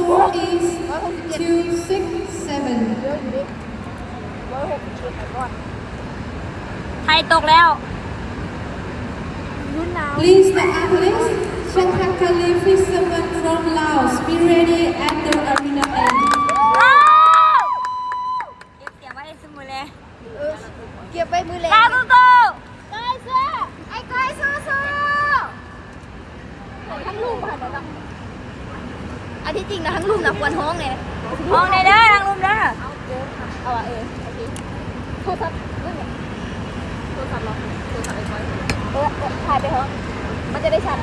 Score is two six seven. ໄທຕົກແລ້ວ. Please, the athletes, Chakakali fishermen from Laos, be ready at the arena end. ເກັບສຽງໄວ້ໃຫ້ຊຸມມື້ແລ. ເອີ ເກັບໄວ້ມື້ແລງ. ກ້ອຍສູ້ໆ. ກ້ອຍສູ້. ໄອ້ກ້ອຍສູ້ໆ. ທັງລຸ່ມຫັ້ນນະ. ອັນທີ່ຈິງນະ ທັງລຸ່ມນະຄວນຮ້ອງແດ່. ຮ້ອງແດ່ເດີ ທັງລຸ່ມເດີ. ເອົາວ່າ ເອີ ໂອເຄ. ໂທລະສັບເບິ່ງແດ່. ໂທລະສັບເນາະ ໂທລະສັບໄອ້ກ້ອຍ. ເອີ ຖ່າຍໄປຮ້ອງ ມັນຈະໄດ້ຊັດ.